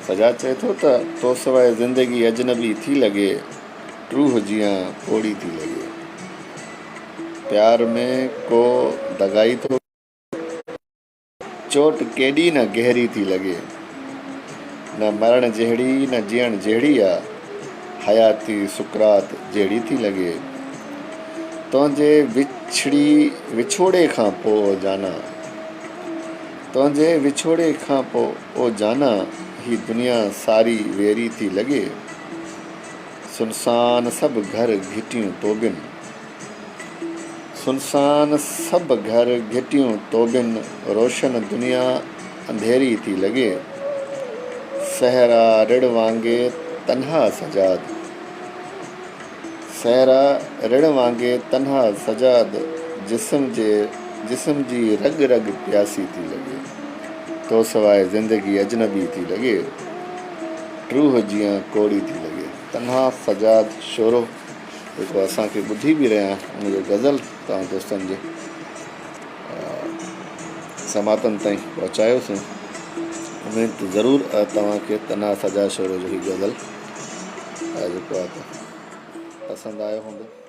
سجاد چئي ٿو ته تو سواء زندگي اجنبي ٿي لڳي، ٽوهه جيان ڪوڙي ٿي لڳي. پيار ۾ ڪو دغائي ٿو چوٽ ڪيڏي نه گهري ٿي لڳي. نه مرڻ جهڙي نه جيئڻ جهڙي آ، حياتي سقراط جهڙي ٿي لڳي. تنهنجي وڇڙي وڇوڙي کان پوء او جانا. تنهنجي وڇوڙي کان پوء او جانا، هي دنيا ساري ويري ٿي لڳي. سنسان سڀ گهر گهٽيون توبن. سنسان سڀ گهر گهٽيون توبن، روشن دنيا انڌيري ٿي لڳي. صحرا رڙ وانگي تنها سجاد. صحرا رڙ وانگي تنها سجاد، جسم جي جسم جي رڳ رڳ پياسي ٿي لڳي. تو سواء زندگي اجنبي ٿي لڳي. ٽوهه جيان ڪوڙي ٿي لڳي. تنها سجاد شورو جيڪو اسان کي ٻڌي به رهيا آهن ان جو غزل توهان دوستن جي سماعتن تائين پهچايوسين اميد ته ضرور توهان کي تنها سجاد شورو جو هي غزل جيڪو آهي ته پسند آيو هوندو.